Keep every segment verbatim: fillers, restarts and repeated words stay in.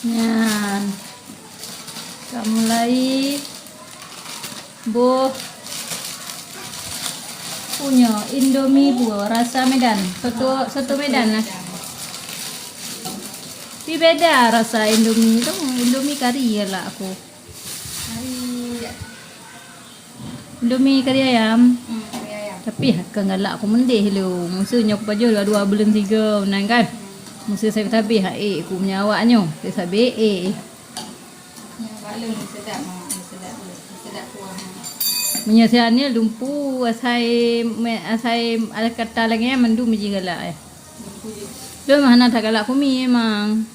Nyan. Ka mulai boh punyo Indomie buah rasa Medan. Soto, soto Medan lah. Tapi beda rasa Indomie tu. Indomie kari ya lah aku. Kari. Indomie kari ayam. Hmm, kari ayam. Tapi kan galak aku mendeh lu. Masa nyoe aku pajoh dua-dua buleuen tiga meunan kan. Hmm. Masa sabé-sabé ha, eh, aku punya awak nyoe. Sabé-sabé, eh. Nyoe bak lôn sedap, Mak. Sedap, sedap kuah, Mak. Meunyoe sian ni lumpu asai, me-, asai ada kata lagi mandum biji galak eh. Lumpu je. Lôn mah hana that galak kumi emang.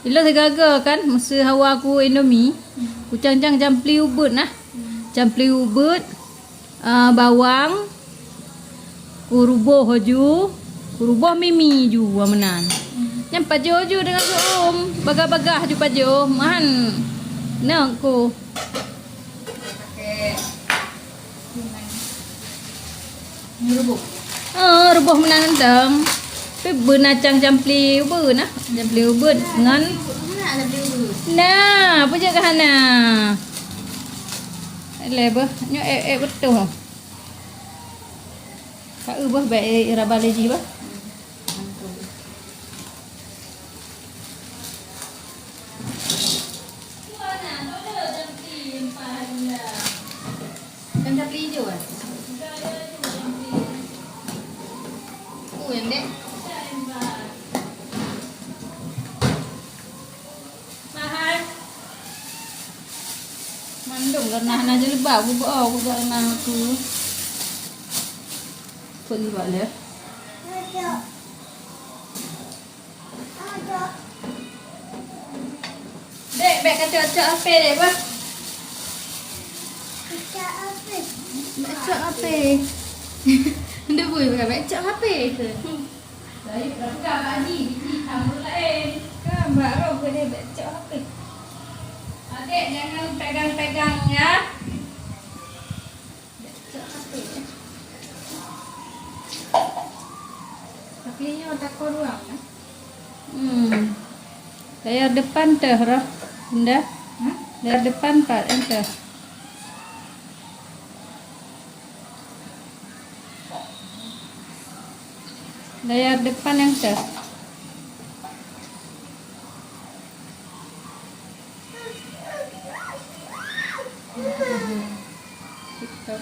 Ilôn sigaga kan, masa hawa ku Indomie, kucang-cang campli ubeuet nah. Campli ubeuet, ah, bawang, kuruboh ju, kuruboh mimi ju, wa meunan. Nyan pajoh ju deungon seuuem, bagah-bagah ju pajoh, man. Nyan ku. Pakai kuman. Nyoe ruboh. Oh, ruboh meunan teuh. Tapi beuna cang campli ubeuet nah. Campli ubeuet ngon. Nah, peue jeuet ka hana. Lé beuh, nyoe ék-ék beutôi. Ka eu beuh, bèk raba lé jih beuh. Kan tapi hijau kan? Oh, yang dek. Mandum karena hana jilbab, gubak, oh, gubak na aku. Kok jilbab dia? Dek, bèk kacok-cok H P dek, bah. Kacok H P. Bèk cok H P. Ndak boleh pakai bèk cok H P. Baik, berapa kali ini kamu lain? Kan, Mbak Roh boleh bèk cok H P. Adik, jangan pegang-pegang ya. Tapi nyoe takot ruang, eh? Hmm. Layar depan teuh, Roh. Indah. Hah? Layar depan pat, enter. Layar depan yang teuh. TikTok.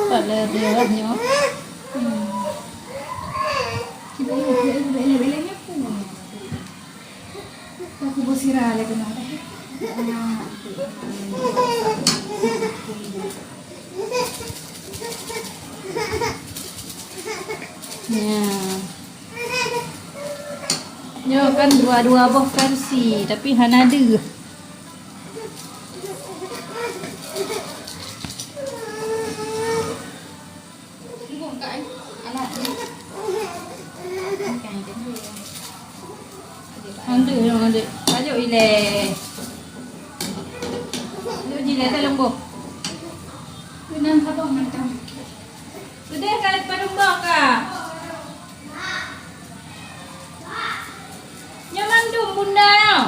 Pada dia lah nyoe. Hmm. Cuba ya, cuba ya, cuba ya, cuba ya. Aku bersirah lagi nak. Ya. Nyoe kan dua-dua boh versi, tapi hana deuh. Hana deuh, hana deuh. Pajoh ilèe. Pajoh jilèe, tolong boh. Keunong saboh mantong. Keudeh ka padum boh ka? Nyoe mandum bunda nyoe.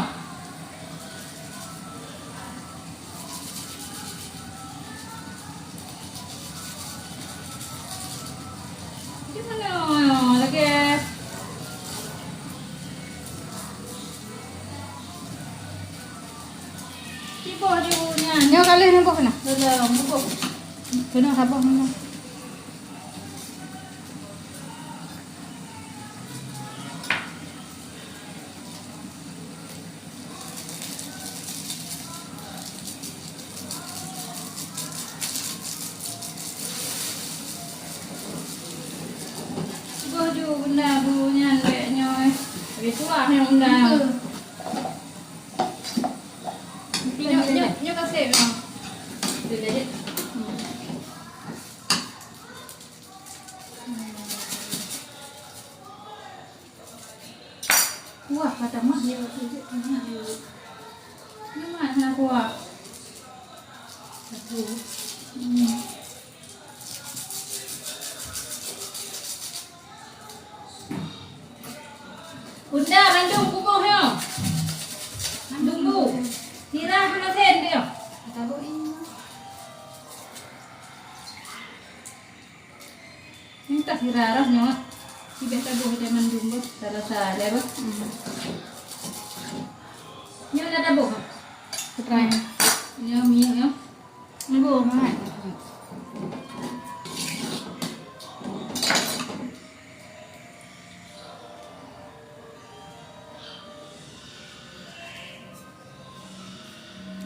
Di mana lagi? Di bawah di nyan. Nyoe ka lheueh nyoe boh keunoe. Dalam bubuk. Keunoe saboh nyoe. Boh ju bunda bu nyan bèk nyoe. Lagi tuah nyang bunda. Nyoe, nyoe, nyoe kasih, ha. Wah, kata mah dia waktu itu tanya dia. Ini mah nak kuah. Satu. Hmm. Entah sira roh nyoe. Sibeh taboh macam mandum boh. Salah-salah boh. Hmm. Nyoe na taboh. Putra. Nyoe minyeuk nyoe. Nunggu, Mak.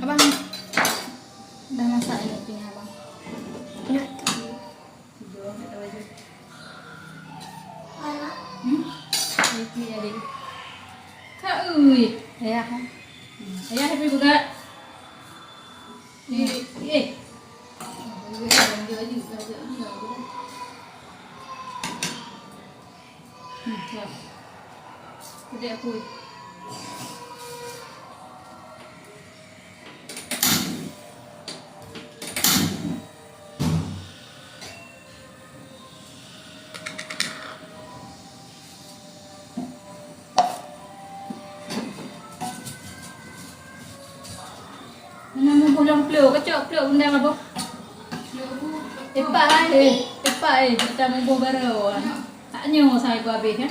Abang, dah masak ni punya abang. Ya. Hmm? Ini adik. Kak, ui. Ya. Hmm. Ayah happy buka. Eh, eh. Hmm, ya. Kedek aku. Hana muboh lam plôk, kacok plôk bunda maboh. Tepak eh, tepak eh, kita muboh baru. Tak nyoe saya gua habis ya.